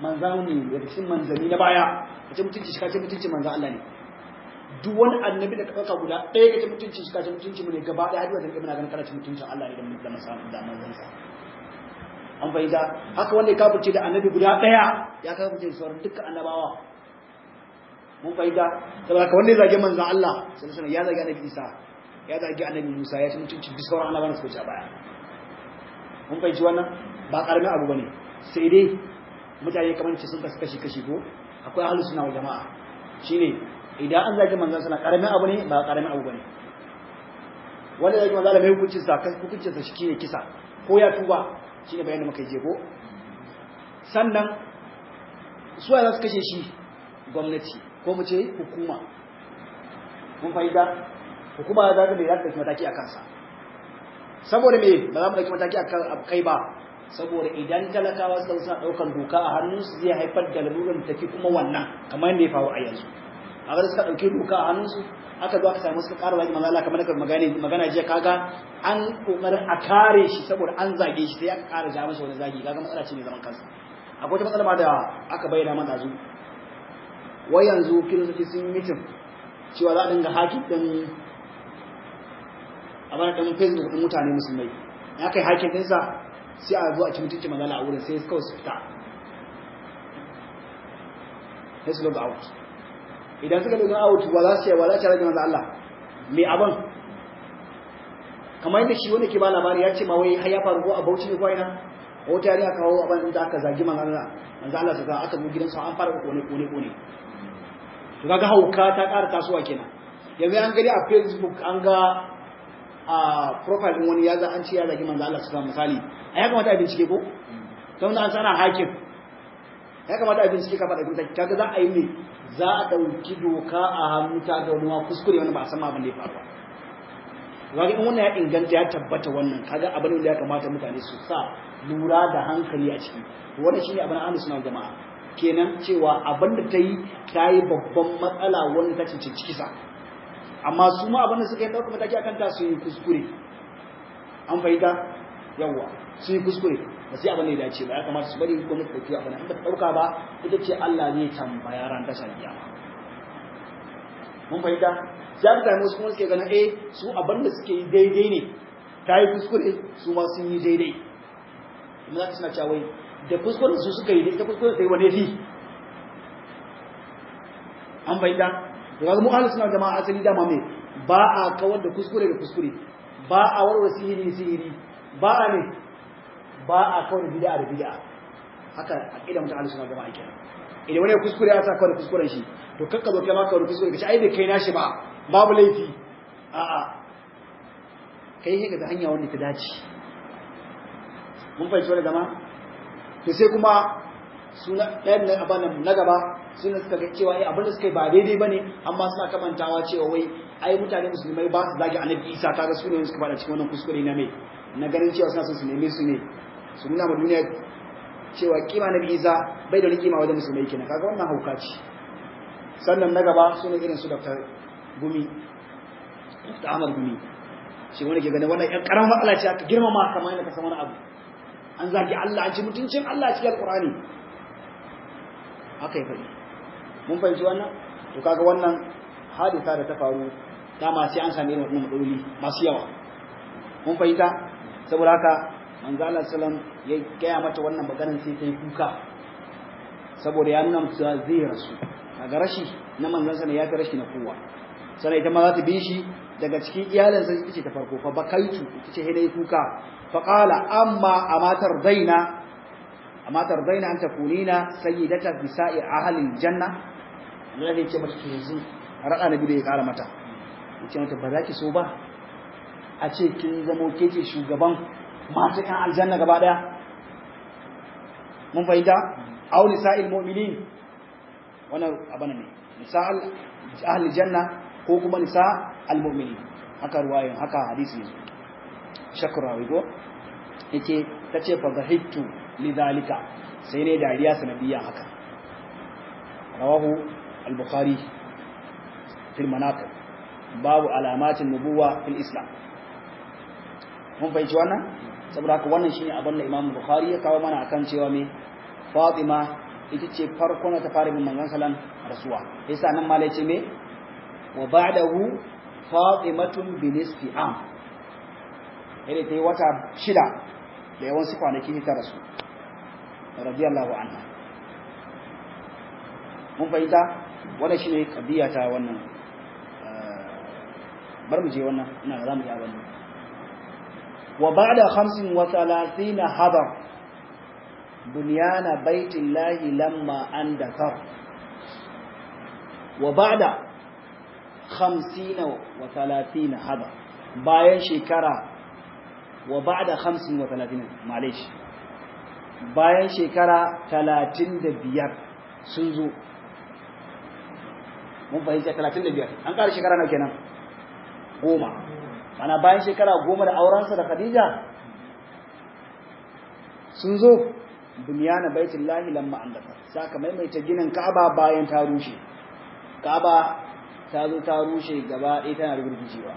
manzan ne daga cikin manzanni na baya, ka ci mutunci shi ka ci mutuncin manzan Allah ne. Duk wani annabi da ka ɗauka guda ɗaya ka ci mutunci shi ka ci mutunci mu ne gaba ɗaya, har yanzu muna ganin kana ci mutuncin Allah ne da da manzansa. An fahimta? Haka wanda ya kafirce da annabi guda ɗaya ya kafirce da sauran dukkan annabawa. Mun fahimta? Saboda haka wanda ya zage manzan Allah sallallahu alaihi wasallam ya zage annabi Isa, ya zage annabi Musa, ya ci mutunci duk sauran annabawan da suka wuce a baya. Mun fahimci wannan? Ba karamin abu bane. Sai dai mutane kamar ce sun kasu kashi kashi ko. Akwai ahlus sunna wal jama'a, shine idan an zagi manzon sallallahu, karamin abu ne ba karamin abu bane. Wanda zagi manzon Allah mai hukuncin sa, hukuncin sa shine kisa ko ya tuba, shine bayanin da muka yi ko. Sannan su za su kashe shi? Gwamnati ko mu ce hukuma. Mun fahimta? Hukuma za ta mai za ta ɗauki mataki a kansa. Saboda me ba za mu ɗauki mataki a kai ba? Saboda idan talakawa suka suna ɗaukan doka a hannunsu zai haifar da laluran tafi kuma wannan, kamar yadda ya faru a yanzu. A ga suka ɗauki doka a hannunsu, aka zo aka samu suka ƙara zagi manzo Allah, kamar da magana magana jiya. Kaga an kokarin a kare shi saboda an zage shi, sai aka ƙara ja masa wani zagi. Kaga matsala ce mai zaman kansa. Akwai wata matsala ma da aka bayyana mana zu, wai yanzu kiristoci sun yi mitin cewa za a dinga hacking ɗin a bana ɗin Facebook ɗin mutane musulmai. In aka yi hacking ɗinsa sai a zo a ci mutunci manzala a wurin, sai kawai su fita, sai su log out. Idan suka log out, wa za su yi, wa za su rage manzo Allah mai abin? Kamar yadda shi wanda ke ba labari ya ce ma wai har ya faru ko a Bauchi ne ko ina, wata yarinya kawo abin da aka zagi manzo Allah, manzo Allah sai aka zo gidansu an fara kone kone kone. To kaga hauka ta ƙara tasowa kenan. Yanzu an gani a Facebook, an ga a profile din wani ya za an ce ya zagi manzo Allah sallallahu misali, a ya kamata a bincike ko don an sana hakim, ya kamata a bincike ka faɗa bincike. Kaga za a yi ne, za a ɗauki doka a hannu ta ga wani ma kuskure wani ba a san ma abin da ya faru ba. Kaga in wannan ya inganta ya tabbata, wannan kaga abin da ya kamata mutane su sa lura da hankali a ciki. Wannan shine abin ahlus sunna jama'a kenan, cewa abin da ta yi ta yi babban matsala wanda ta cancanci kisa, amma su ma abin da suka yi ɗaukar mataki akan ta sun yi kuskure. An fahimta? Yawwa, sun yi kuskure, ba sai abin da ya dace ba. Ya kamata su bari gwamnati ɗauki abin, in ba ta ɗauka ba ita ce Allah zai tambaya ran tashar kiyama. Mun fahimta? Sai aka sami wasu kuma suke ganin eh, su abin da suke yi daidai ne, ta yi kuskure, su ma sun yi daidai. Kuma za ka suna cewa wai da kuskuren su suka yi da ita kuskuren ta yi wane fi. An fahimta? To kaga mu ahlus sunna jama'a asali dama me ba a kawar da kuskure da kuskure, ba a warware sihiri sihiri, ba a ne ba a kawar da bid'a da bid'a. Haka aqida mutum ahlus sunna jama'a kenan. Idan wani kuskure ya sa kawar da kuskuren shi, to kakka zo kai ma kawar da kuskure ka ce ai bai kai nashi ba, babu laifi. A'a, kai sai ka ga hanya wanda ta dace. Mun fahimci wani gama? To sai kuma suna ɗayan na abana na gaba suna suka ga cewa eh, abin da suka yi ba daidai bane, amma suna kamantawa cewa wai ai mutane musulmai ba su zagi annabi Isa. Kaga su ne suka fada cikin wannan kuskure na mai na ganin cewa suna son su neme su ne su nuna ma duniya cewa kima annabi Isa bai da wani kima wajen musulmai kenan. Kaga wannan hauka ce. Sannan na gaba su ne irin su Dr. Gumi, Dr. Ahmad Gumi, shi wani ke ganin wannan ƴan ƙaramin matsala ce aka girmama kamar yadda ka san wani abu. An zagi Allah, an ci mutuncin Allah a cikin Alƙur'ani, haka ya faɗi. Mun fahimci wannan? To kaga wannan hadisa da ta faru, dama sai an sami irin wannan matsaloli masu yawa. Mun fahimta? Saboda haka manzo Allah sallam ya gaya mata wannan maganar, sai ta yi kuka saboda ya nuna mata cewa zai rasu. Kaga rashi na manzon sa ne ya fi rashi na kowa. Sannan ita ma za ta bi shi daga cikin iyalinsa, ita ce ta farko. Fa bakaitu, ita ce dai kuka. Fa qala amma amatar daina, amma tardaina an takunina sayyidata nisa'i ahli janna? Allah ya ce mata to yanzu rada na biyu ya kara mata, ya ce mata ba za ki so ba a ce kin zamo ke ce shugaban mata kan aljanna gaba daya? Mun fahimta? Aw nisa'il mu'minin, wannan abana ne. Nisa ahli janna ko kuma nisa al-mu'minin. Haka ruwayan, haka hadisi yazo. Shakrawi go yace tace fa dhahiktu lidhalika, sai ne dariya sanadiyya haka. Rawahu al-Bukhari fil manaqib, babu alamatin nubuwa fil Islam. Mun fahimci wannan? Saboda haka wannan shine abin da Imam Bukhari ya kawo mana akan cewa me Fatima ita ce farkon ta fara bin manzon sallan rasuwa. Yasa nan malai ce me wa ba'dahu Fatimatun bi nisfi am, ita ta yi wata 6 da yawan su kwanaki ta rasu radiyallahu anha. Mun fahimta wannan shine kadiya ta wannan. Bar mu je wannan, ina ga zamu yi wannan. Wa ba'da 35 hadar bunyana baitillahi lamma andathar. Wa ba'da 35 hadar, bayan shekara, wa ba'da 35, malish, bayan shekara 35 sun zo. Mun fahimta 35, an ƙara shekara nawa kenan? 10. Mana bayan shekara 10 da aurensa da Khadija sun zo bunyana baitullahi lamma andafa, saka maimaita ginin Ka'aba bayan ta rushe. Ka'aba ta zo ta rushe gaba ɗaya, tana rugurgujewa.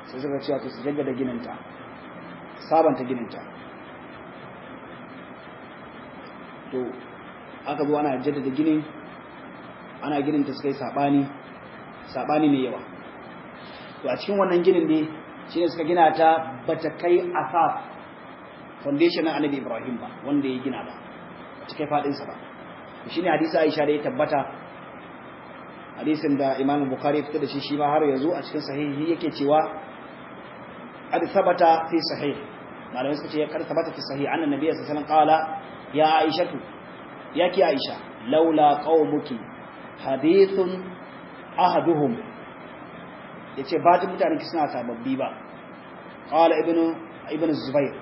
Sai suka cewa to su jaddada gininta, sabanta gininta. To aka zo ana jaddada ginin, ana ginin ta suka yi sabani, sabani mai yawa. To a cikin wannan ginin ne shine suka gina ta bata kai asas foundation na Annabi Ibrahim ba, wanda ya gina ba, bata kai fadin sa ba. Shine hadisi Aisha da ya tabbata, hadisin da Imam Bukhari ya fitar da shi, shi ma har yanzu a cikin sahihi yake cewa qad thabata fi sahih. Malamai suka ce qad thabata fi sahih anna nabiyyi sallallahu alaihi wasallam qala ya Aishatu, ya ki Aisha, laula qaumuki hadithun ahaduhum, yace ba ta mutanen ki suna sababbi ba. Qala ibnu Zubair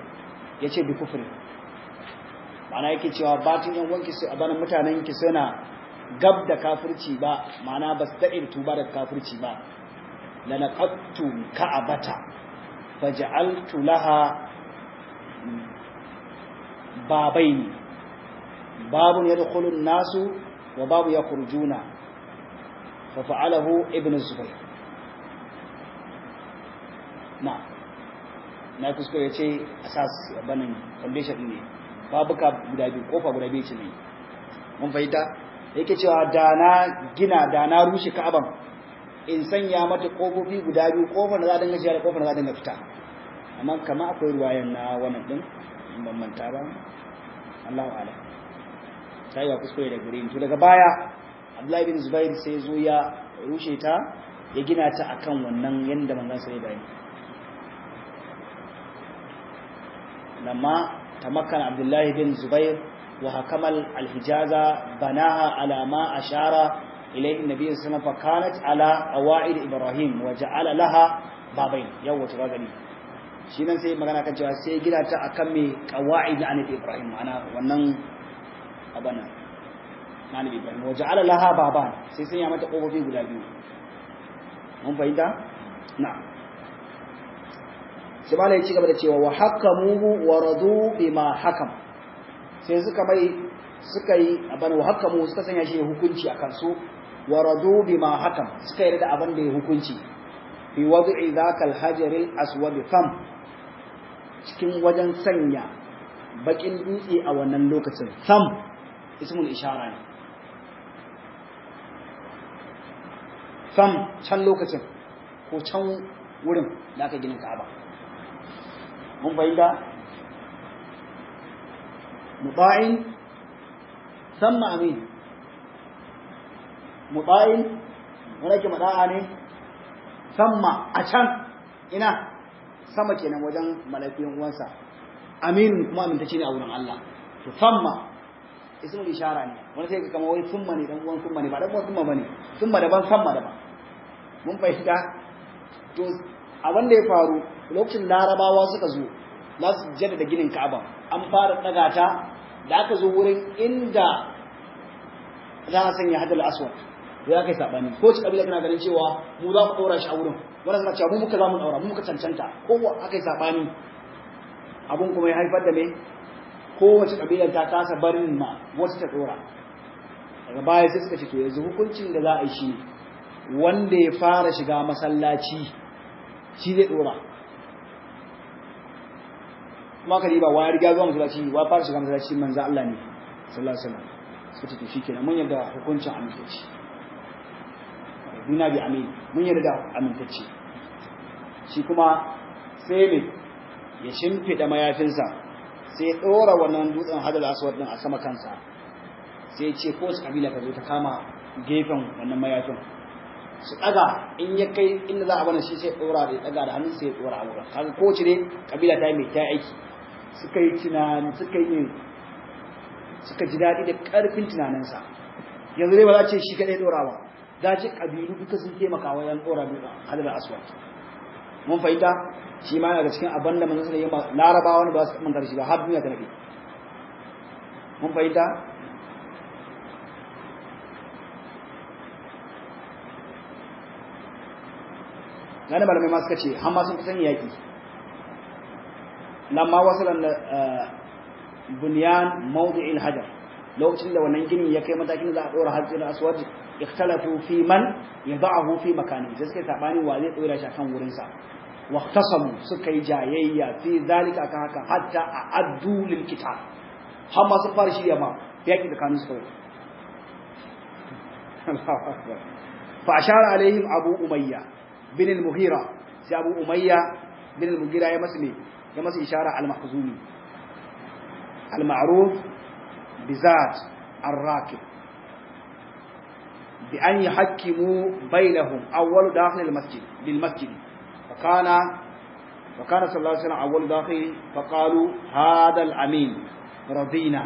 yace bi kufri, ma'ana yake cewa batin yan wanki su abanan mutanen ki suna gab da kafirci ba, ma'ana ba su daɗe tuba da kafirci ba. Lanaqattu ka'abata faj'altu laha babaini, babun yadkhulu an-nasu wa babu yakhrujuna, fa fa'alahu ibn Zubair. Na kuskure yace asas banin foundation ne, babuka guda biyu, kofa guda biyu ce ne. Mun fahimta yake cewa da na gina, da na rushe Ka'aban in sanya mata kofofi guda biyu, kofar da za a dinga shiga da kofar da za a dinga fita. Amma kama akwai ruwayan na wannan din in ban manta ba, Allahu a'lam, sai wa kuskure da gare ni. To daga baya Abdullahi bin Zubair sai zo ya rushe ta, ya gina ta akan wannan yanda manzon sai bayani. Lamma tamakkana Abdullahi bin Zubair wa hakamal al-Hijaza banaha ala ma ashara ilayhi an-nabiy sallallahu alaihi wasallam, fa kanat ala awaid Ibrahim wa ja'ala laha babain. Yawa to gani shi nan sai magana kan cewa sai gina ta akan me qawaid na annabi Ibrahim, ma'ana wannan abana na annabi Ibrahim, wa ja'ala laha baban, sai sun ya mata kofofi guda biyu. Mun fahimta? Na'am. Sai malai ya ci gaba da cewa wa hakamuhu wa radu bima hakam, sai suka mai suka yi abana wa hakamu, suka sanya shi hukunci akan su, wa radu bima hakam, suka yarda abin da ya hukunci fi wad'i dhaka al-hajar al-aswad fam, cikin wajen sanya bakin dutse a wannan lokacin. Sam ismul ishara ne, sam can lokacin ko can wurin da aka ginin Ka'aba. Mun fahimta? Muta'in samma amin, muta'in wanda ke mada'a ne, samma a can ina sama kenan wajen mala'ikun uwansa, amin kuma amintacce ne a wurin Allah. To samma ismul ishara ne, wani sai kama wai summa ne, dan uwan summa ne, ba dan uwan summa bane, summa daban samma daban. Mun fahimta? To abin da ya faru lokacin Larabawa suka zo za su jaddada ginin Ka'aba, an fara daga ta, da aka zo wurin inda za a sanya hadal aswad ya kai sabani ko ci kabila kana ganin cewa mu za mu daura shi a wurin, wannan suna cewa mu muka za mu daura, mu muka cancanta, kowa akai sabani. Abun kuma ya haifar da me, kowace kabila ta kasa barin ma wata ta dora. Daga baya sai suka ce to yanzu hukuncin da za a yi shi wanda ya fara shiga masallaci shi zai dora. Kuma ka riba wa ya riga zuwa masallaci, wa fara shiga masallaci, manzo Allah ne sallallahu alaihi wasallam. Suka ce to shikenan mun yarda hukuncin amintacce, duna bi amin, mun yarda amintacce. Shi kuma sai me ya shimfida mayafinsa, sai ya dora wannan dutsen hadal aswad din a sama kansa, sai ya ce ko su kabila ka zo ta kama gefen wannan mayafin su daga, in ya kai inda za a bana shi sai dora da daga da hannun sai ya dora a wurin. Kaga ko ce ne kabila ta yi mai ta aiki, suka yi tunani, suka yi suka ji daɗi da ƙarfin tunaninsa. Yanzu dai ba za a ce shi kaɗai ɗora ba, za a ce ƙabilu duka sun taimaka wajen ɗora hadar aswad. Mun fahimta shi ma yana daga cikin abin da manzon sallallahu alaihi wasallam larabawa wani ba su manta da shi ba har duniya ta nabi. Mun fahimta. Gane malamai ma suka ce har ma sun kusan yaƙi. Lamma wasalan bunyan mawdi'il hajar, lokacin da wannan ginin ya kai matakin da za a dora hajar aswad, ikhtalafu fi man yad'ahu fi makani, sai suka sabani wa zai dora shi akan wurin sa. Waqtasamu, suka yi jayayya fi zalika akan haka, hatta a'addu lil kitab, har ma sun fara shirya ma yaki tsakanin su kawai. Allahu akbar. Fa ashara alaihim Abu Umayya bin al-Mughira, sai Abu Umayya bin al-Mughira ya masa me, ya masa ishara al-Makhzumi المعروف بذات الراكب بأن يحكموا بينهم أول داخل المسجد للمسجد، فكان صلى الله عليه وسلم أول داخل، فقالوا هذا الأمين رضينا،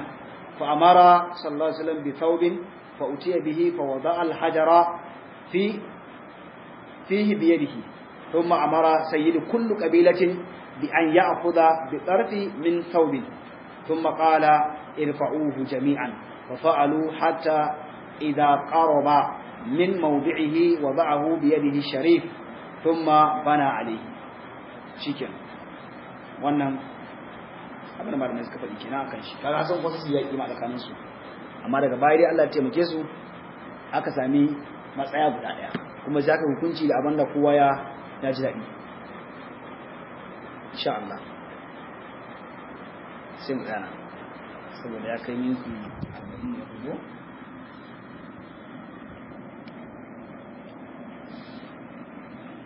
فأمر صلى الله عليه وسلم بثوب فأتي به فوضع الحجر فيه بيده، ثم أمر سيد كل قبيلة بأن يأخذ بطرف من ثوب، ثم قال ارفعوه جميعا، ففعلوا حتى إذا قرب من موضعه وضعه بيده الشريف ثم بنى عليه. شكرا. Wannan abin da malamai suka faɗi kenan akan shi. Kaga san wasu su yaƙi ma tsakanin su, amma daga baya dai Allah ya taimake su aka sami matsaya guda ɗaya, kuma sai aka hukunci da abin da kowa ya ji daɗi insha Allah. Sai mu tsaya saboda ya kai minti 44.